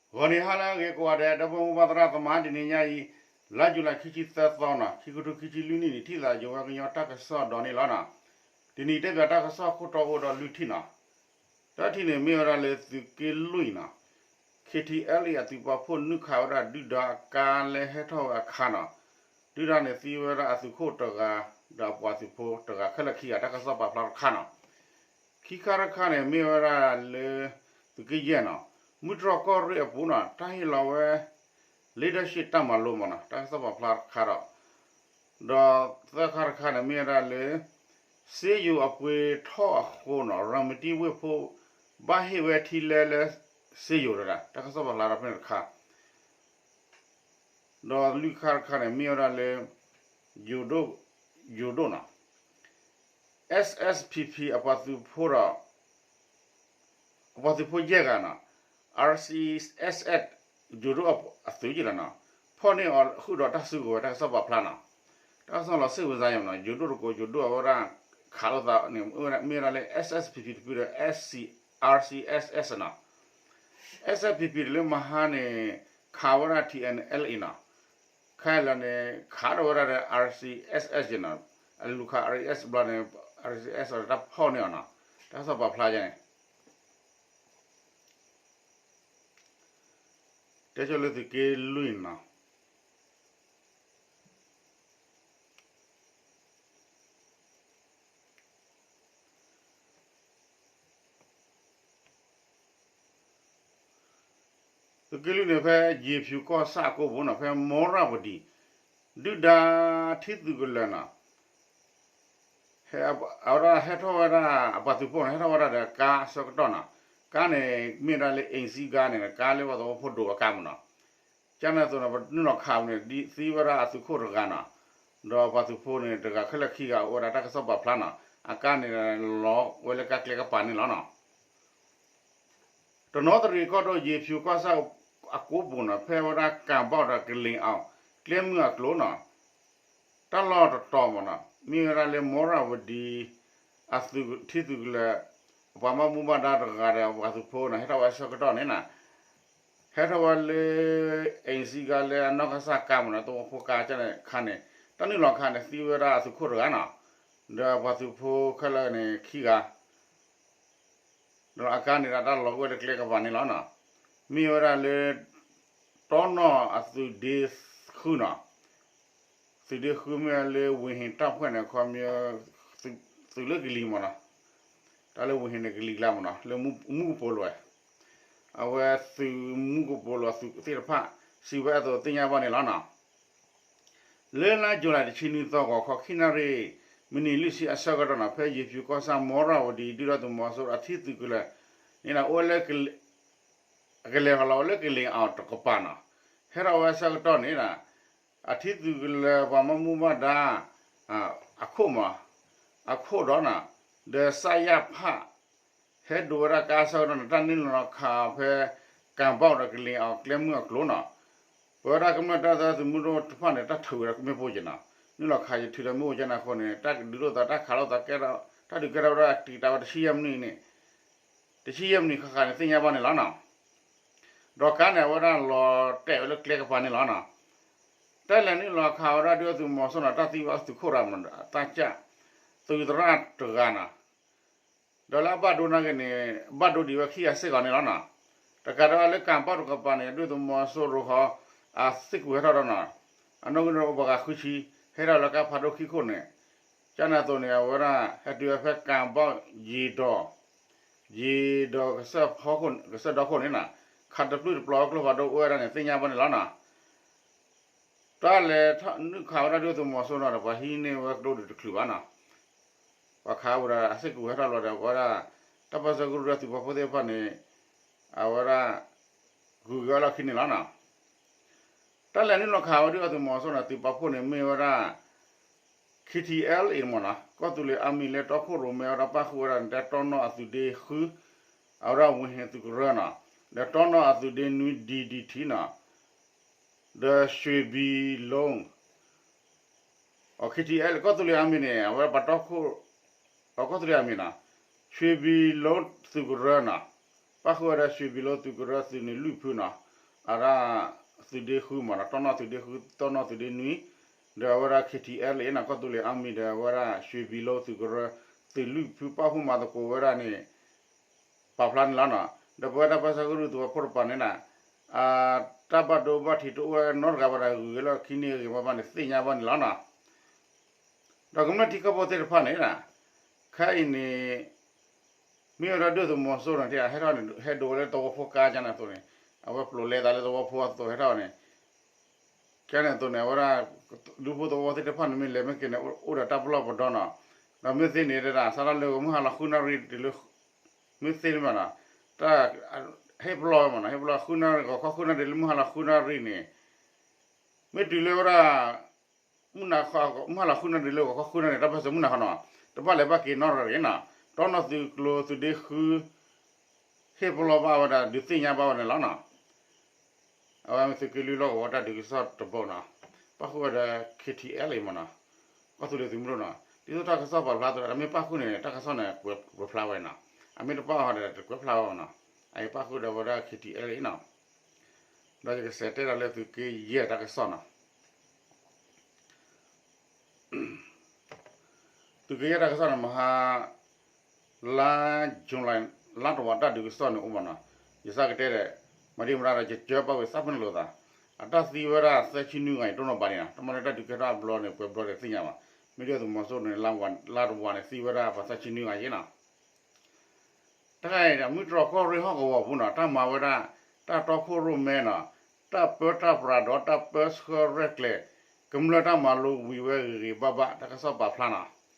ဂီၤနံၤဟါလၢအဂ့ၤကိးဂၤဒဲး ဒီပုၢ်ဝဲၢ်သရၣ်သမါ တနံၤညါအံၤ လါယူၤလံ ခံဆံသၢသီနီၤ ခံကထိခံဆံလွံၢ်နံၣ်န့ၣ် ထံၣ်သးယဝဲကညီတၢ်ကစီၣ်ဒီးန့ၣ်လီၤနီၤ. တနံၤတဲပၠးတၢ်ကစီၣ်ခိၣ်တီအိၣ်ဒီးလွံၢ်ထံၣ်နီၤ. တထံၣ်န့ၣ်မ့ၢ်ဝဲဒၣ်လၢသုးက့လွံၢ်နီၤ ခ့ထံအဲလ်အံၤ အသုးပာ်ဖှိၣ်နုာ်ခးဝဲဒၣ်ဒုၣ်ဒါအကါလၢဟဲထီၣ်ဝဲအခါနီၤ. ဒုၣ်ဒါန့ၣ်သံဝဲဒၣ်အသုးခိၣ်တဂၤ ဒီးအပှၤသုးဖိတဂၤ ခဲလၢာ်ခံဂၤ တၢ်ကစီၣ်ပာ်ဖျါတခါနီၤ. ခံခါတခါန့ၣ် မ့ၢ်ဝဲဒၣ်လၢ သုးက့ယဲၢ်နီၤ မုၢ်တြီၢ်ကီၢ်ရ့ၣ်အပူၤနီၤ တၢ်ဟ့ၣ်လီၤဝဲ leadership တၢ်မၤလိမ့ၢ်နီၤ တၢ်ကစီၣ်ပာ်ဖျါတခါဒီး ဒီးသၢခါတခါန့ၣ် မ့ၢ်ဝဲဒၣ်လၢ စ့ယိၤအပှ့ၤထီၣ်အဃိနီၤ ရၤမတံဝ့ၢ်ဖိ ဘၣ်ဟ့ၣ်ဝဲထံလဲလၢ စ့ယိၤတဒၣ် တၢ်ကစီၣ်ပာ်ဖျါထီၣ်ဖဲန့ၣ်တခါ ဒီးလွံၢ်ခါတခါန့ၣ် မ့ၢ်ဝဲဒၣ်လၢ ယိၤဒိၣ် ယိၤဒိၣ်နီၤ S S P P အပှၤသုးဖိဒီး အပှၤသုးဖိယဲၢ်ဂၤနီၤ R C S S ယိၤဒိၣ်အသုးယဲၢ်ဂၤနီၤ ဖီၣ်န့ၢ်အီၤဃုာ်ဒီးတၢ်စုကဝဲၤ တၢ်ကစီၣ်ပာ်ဖျါနီၤ. တၢ်ကစီၣ်လီၤစ့ၣ်ဝဲစါယဲၢ်နီၤ ယိၤဒိၣ်တကိး ယိၤဒိၣ်အဝဲဒၣ် ခးလိာ်သးန့ၣ် မ့ၢ်ဝဲဒၣ်လၢ S S P P တဖုဒီး R C S S နီၤ S S P P တလၢမဟါန့ၣ် ခးဝဲဒၣ် T N L A နီၤ ခဲလၢာ်န့ၣ် ခးဒီးဝဲဒၣ်ဒီး R C S S နီၤ အလူၤခး R S ဘျီန့ၣ် R C S တၢ်ဖီၣ်န့ၢ်အီၤနီၤ တၢ်ကစီၣ်ပာ်ဖျါယဲၢ်န့ၣ် တဲဆိလၢသုးက့လွံၢ်နီၤ သုးက့လွံၢ်န့ၣ် ဖဲယ့ၤဖၠူၤကီၢ်ဆၣ်အကိပူၤနီၤ ဖဲမီရၣ်ဝတံၤ ဒုၣ်ဒါထံသုးကလၢၤနီၤ အဝဲဒၣ်ဟဲထီၣ်ဝဲဒၣ် အပှၤသုးဖိန့ၣ် ဟဲထီၣ်ဝဲဒၣ်ဒီးကါအဆၢကတီၢ်နီၤ ကါန့ၣ် မ့ၢ်ဒၣ်လၢ အိမ်စီးကား န့ၣ် ကါလၢပှၤသဝီဖိဒိးအကါမ့ၢ်နီၤ ကန့ၣ်အသိးန့ၣ် ပနုာ်လီၤခးန့ၣ် သံဝဲဒၣ်အသုးခိၣ်တဂၤနီၤ ဒီးပှၤသုးဖိန့ၣ် တဂၤခဲလၢာ်ခံဂၤအိၣ်ဝဲဒၣ်တၢ်ကစီၣ်ပာ်ဖျါနီၤ အကါန့ၣ် လီၤဝဲလၢကါကျဲကပၤန့ၣ်လီၤနီၤ တနီသရံၣ်ကီၢ်ဒိၣ် ယ့ၤဖၠူၤကီၢ်ဆၣ်အကိပူၤနီၤ ဖဲဝဲဒၣ်ကၣ်ဘီၣ်ဒီးကလ့ၣ်အီၤ ကျဲမုၢ်အကျိၤနီၤ တၢ်လီၢ်တတီၤမ့ၢ်နီၤ မ့ၢ်ဝဲဒၣ်လၢမီရၣ်ဝတံၤ အသုးထံသုးကလၢၤ အပှၤဘၣ်မူဘၣ်ဒါတဂၤဒီးပှၤသုးဖိနီၤ ဟဲထီၣ်ဝဲဆၢကတီၢ်န့ၣ်နီၤ ဟဲထီၣ်ဝဲလၢ အိမ်စီးကား လၢအနီၢ်ကစၢ်ကါမ့ၢ်နီၤ သဝီဖိကါကန့ၣ်ခါန့ၣ် တၢ်နုာ်လီၤခးန့ၣ် သံဝဲဒၣ်အသုးခိၣ်တဂၤနီၤ ဒီးပှၤသုးဖိခဲလၢာ်န့ၣ်ခံဂၤ ဒီးအကါန့ၣ်ဒၣ်တၢ်လီၤဝဲလၢကျဲကပၤန့ၣ်လီၤနီၤ မ့ၢ်ဝဲဒၣ်လၢ တီနီၢ်အသုးဒ့ဃုနီၤ သုးဒ့ဃုမ့ၢ်ဝဲလၢဝ့ၢ်ဟ့ၣ်တၢ်ဖှဲၣ်န့ၣ် ခီမ့ၢ် သုးလၢကလံၤမ့ၢ်နီၤ တၢ်လၢဝ့ၢ်ဟ့ၣ်န့ၣ်ကလံၤကျါမ့ၢ်နီၤ လၢမူကပိာ်လိၤဝဲ အဝဲသုးမူကပိာ်လိၤအသုးသ့ၣ်တဖၣ် စံးဝဲအသိးသ့ၣ်ညါဘၣ်န့ၣ်လီၤနီၤ လၢလါယူၤလံ တဆံနွံသီ ဂီၤခီ ခံနၣ်ရံၣ် မံးနံးလွံၢ်ဆံအဆၢကတီၢ်နီၤ ဖဲယ့ၤဖၠူၤကီၢ်ဆၣ် မီရၣ်ဝတံၤ ဒုၣ်ဒါသုးမီၤစိရိၤအထံသုးကလၢၤန့ၣ် အိၣ်ဝဲလၢ ကလဲၤဟီၣ်လီၤဝဲလၢကလ့ၣ်အီၤတကပၤနီၤ ဟဲထီၣ်ဝဲဆၢကတီၢ်န့ၣ် အထံသုးကလၢၤပှၤဘၣ်မူဘၣ်ဒါ အခိၣ်မး အခိၣ်ဒီးနီၤ ဒီးစၣ်ယၣ်ဖၣ် ဟဲဒိးဝဲဒၣ်ကါဆၢကတီၢ်န့ၣ် တၢ်နုာ်လီၤခးဖဲ ကၣ်ဘီၣ်ဒီးကလ့ၣ်အီၤကျဲမုၢ်အကျိၤနီၤ ပဝဲဒၣ်ကမျၢၢ်တၢ်သၢသုးမုၢ်ဒိၣ်တဖၣ်န့ၣ် တၢ်ထုးဝဲဒၣ်မ့ၣ်ပိၢ်က့ၤနီၤ နုာ်လီၤခးယထုးဒီးမ့ၣ်ပိၢ်က့ၤန့ၣ်အဃိန့ၣ် တၢ်ဒုးလိာ်သးတၢ်ခးလိာ်သးကဲထီၣ် တၢ်ဒုးကဲထီၣ်ဝဲဒၣ်တံာ်တာ်ဝဲတဆံယဲၢ်မံးနံးန့ၣ် တဆံယဲၢ်မံးနံးဃၣ်ဃၣ်န့ၣ် သ့ၣ်ညါဘၣ်န့ၣ်လီၤနီၤ ဒီးကါန့ၣ် အဝဲဒၣ်လီၤတဲာ်ဝဲလၢကျဲကပၤန့ၣ်လီၤနီၤ တၢ်လဲၤနုာ်လီၤခးဝဲဒၣ်ဒုၣ်ဒါသုးမီၤစိရိၤန့ၣ် တၢ်သံဝဲအသုးခိၣ်တဂၤမ့ၢ်နီၤ တၢ်ကၢ် သုးသရၣ်တဂၤနီၤ ဒီးလၢအဘၣ်ဒိနာ်က့န့ၣ် ဘၣ်ဒိဒံးဝဲခံဂၤစ့ၢ်ကီးန့ၣ်လီၤနီၤ တကးဒံးဘၣ်လၢကၣ်ဘီၣ်တကပၤန့ၣ် ဒုၣ်ဒါသုးမီၤစိရိၤဃီ အသံကွံာ်ဟဲထီၣ်ဒီးနီၤ အနီၣ်ဂံၢ်န့ၣ်အိၣ်ပှၤဂၤဃုဆံ ဟဲထီၣ်လၢကါဖးဒိၣ်ခံခိၣ်န့ၣ် ကန့ၣ်အသိးန့ၣ် အဝဲဒၣ်ဟဲတုၤဝဲဖဲကၣ်ဘီၣ် ယ့ၤဒီး ယ့ၤဒီးကစၢၢ်ဖီခိၣ် ကစၢၢ်ဒီခိၣ်န့ၣ်နီၤ ခးတပျုၢ်တပျီၤဝဲကျိဖးဒိၣ်အိၣ်ဝဲဒၣ်န့ၣ် သ့ၣ်ညါဘၣ်န့ၣ်လီၤနီၤ တၢ်လဲၤနုာ်ခးဝဲဒၣ်ဒုၣ်ဒါသုးမီၤစိရိၤန့ၣ်ဒီး ပှၤဟံးန့ၢ်ဝဲကျိဒုးတချုးဘၣ်နီၤ ပှၤခးဝဲဒီးအစ့ၢ်ကီးဟဲထီၣ်လီၤဒီး ပဝဲဒၣ် တၢ်ပၢဆှၢကရူၢ်ဒုၣ်ဒါသုးပာ်ဖှိၣ်သ့ၣ်တဖၣ်န့ၣ် အဝဲဒၣ် ဂုၤက့ၤအီၣ်လီၢ်ခံန့ၣ်လီၤနီၤ တၢ်လဲၤနုာ်လီၤခးဝဲဒၣ်ဒုၣ်ဒါသုးမီၤစိရိၤန့ၣ် သုးပာ်ဖှိၣ်န့ၣ်မ့ၢ်ဝဲဒၣ် K T L A မ့ၢ်နီၤ ကီၢ်သူလ့ၤအါမံၤလၢတီခိၣ်ရိၣ်မဲဝဲဒၣ် ပၣ်ဃုာ်ဝဲဒၣ်န့ၣ် တဲတီနီၢ်အသုးဒ့ဃု အဝဲဒၣ်ဝ့ၢ်ဟ့ၣ်သုးကရၢနီၤ ဒီးတီနီၢ်အသုးဒ့နွံ D D T နီၤ ဒီးရွှေဘီလို အ K T L ကီၢ်သူလ့ၤအါမံၤန့ၣ် အဝဲပှၤတီခိၣ် အကီၢ်သူလ့ၤအါမံၤနီၤ ရွှေဘီလိုသုးကရၢနီၤ ပၣ်ဃုာ်ဝဲဒၣ်ရွှေဘီလိုသုးကရၢသုးန့ၣ်လွံၢ်ဖုနီၤ အဝဲဒၣ် သုးဒ့ဃုမ့ၢ်နီၤ, တီနီၣ်သုးဒ့ဃု တီနီၣ်သုးဒ့နွံ, ဒီးအဝဲဒၣ် ခ့ထံအဲလ်အ့နီၤ, ကီၢ်သူလ့ၤအါမံၤ ဒီးအဝဲဒၣ် ရွှေဘီလူး သုးကရၢ သုးလွံၢ်ဖုပာ်ဖှိၣ်မၤသကိးဝဲဒၣ်န့ၣ် ပာ်ဖျါန့ၣ်လီၤနီၤ. ဒီးပဝဲဒၣ်ပၢဆှၢကရူၢ်သဝီဖိတပၤန့ၣ်နီၤ တၢ်ဘၣ်ဒိဘၣ်ထံးတအိၣ်ဝဲနီတဂၤဘၣ်ဒီး ဂုၤဂ့ၤလီၤခံန့ၢ်ဂ့ၤဘၣ်ဘၣ်န့ၣ် သ့ၣ်ညါဘၣ်န့ၣ်လီၤနီၤ. ဒီးကမျၢၢ်ထံကီၢ်ဖိသ့ၣ်တဖၣ်န့ၣ် ခဲအံၤန့ၣ် မ့ၢ်ဝဲဒၣ်ဒုၣ်ဒါသုးမီၤစိရိၤန့ၣ် ဟဲထီၣ်န့ၣ် ဟဲဒိးဝဲလၢသဝီဖိကါကန့ၣ်အသိးန့ၣ် အဝဲပျိးလဲသးလၢသဝီဖိအသိးဟဲထီၣ်န့ၣ် ကန့ၣ်အသိးန့ၣ် အဝဲဒၣ် ဒူဖိသဝီသ့ၣ်တဖၣ်န့ၣ် မ့ၢ်လဲၤမ့ၢ်က့ၤန့ၣ် အိၣ်ဒီးတၢ်ပလီၢ်ပဒီနီၤ. ဒီးမ့ၢ်သ့န့ၣ်ဒၣ် စးထီၣ်လၢဂီၤမုၢ်ဟါလီၤဃုနၣ်ရံၣ်တုၤလၢ မ့ၢ်သ့န့ၣ်မ့ၢ်နီၤ တၢ် ဟ့ၣ်ပလီၢ်ဝဲမ့ၢ်နီၤ, ဟ့ၣ်ပလီၢ်ဃုနၣ်ရံၣ် ဂီၤခီဃုနၣ်ရံၣ်တုၤလၢမုၢ်ဟါလီၤဃုနၣ်ရံၣ်န့ၣ် မ့ၢ်တုၤလၢဝဲဒၣ် မုၢ်နၤဃီ မုၢ်ဟါလီၤဃုနၣ်ရံၣ်လၢဂီၤခီဃုနၣ်ရံၣ်န့ၣ် တၢ်ပၢၢ်ဆၢမုၢ်နၤဃီနီၤ တဘၣ်လဲၤဘၣ်က့ၤနီတဂၤတဂ့ၤနီၤ. တီနီၣ်သုးကျိၤသုးဒ့ဃု ဟ့ၣ်ပလီၢ်ဘၣ်ဝဲဒၣ် ဒုးသ့ၣ်ညါဘၣ်ဝဲန့ၣ်လီၤနီၤ. အဝဲမ့ၢ်သုးက့လွံၢ်လီၢ်ကဝီၤတၢ်ဒုးကစီၣ်တဘိနီၤ, ပၣ်ဃုာ်ဝဲဒီး ခ့ထံအဲလ်အ့မ့ၢ်နီၤ, ကီၢ်သူလ့ၤသုးမုၢ်ဒိၣ်နီၤ, ဒ်သိးတၢ်ကစီၣ်ပာ်ဖျါသးဒီး မ့ၢ်ပၣ်ဃုာ်န့ၣ် တၢ်ကစီၣ်န့ၣ် ကွဲးဖျါဝဲနီၤ, အမ့ၢ်တပၣ်ဃုာ်ဒီး တကွဲးဖျါဝဲနီၤ, အအံၤပၣ်ဃုာ်ဒီးဝဲဒၣ် ခ့ထံအဲလ်အ့နီၤ, ဒီးယကစးတဲဒီးလၢသုးက့ယဲၢ်တၢ်ကစီၣ်နီၤ. သုးက့ယဲၢ်တၢ်ကစီၣ်န့ၣ် မဟါ လါ July လါတဝာ်တၢ်ဒုးကစီၣ်န့ၣ်အိၣ်မ့ၢ်နီၤ, ယစးကတဲဒီး မၤဒံးမတၤဒီး ကစၢၢ်ပာ်ဝံၤသးဖဲန့ၣ်လိာ်သး, အတၢ်သံဝဲဒၣ်သၢဆံနွံဂၤအံၤ တိၢ်နီၣ်ဘၣ်န့ၣ်နီၤ, တၢ်မၤလၢတၢ်ဒုးကဲထီၣ်အဘျီန့ၣ် ပှဲၤဘျီဒီးသ့ၣ်ညါဘၣ်, မ့ၢ်ဒ်သုးမီၤစိရိၤန့ၣ် လါတဝာ်န့ၣ် သံဝဲဒၣ်ပှၤသၢဆံနွံဂၤယဲနီၤ. တခါအံၤဒီး မုၢ်တြီၢ်ကီၢ်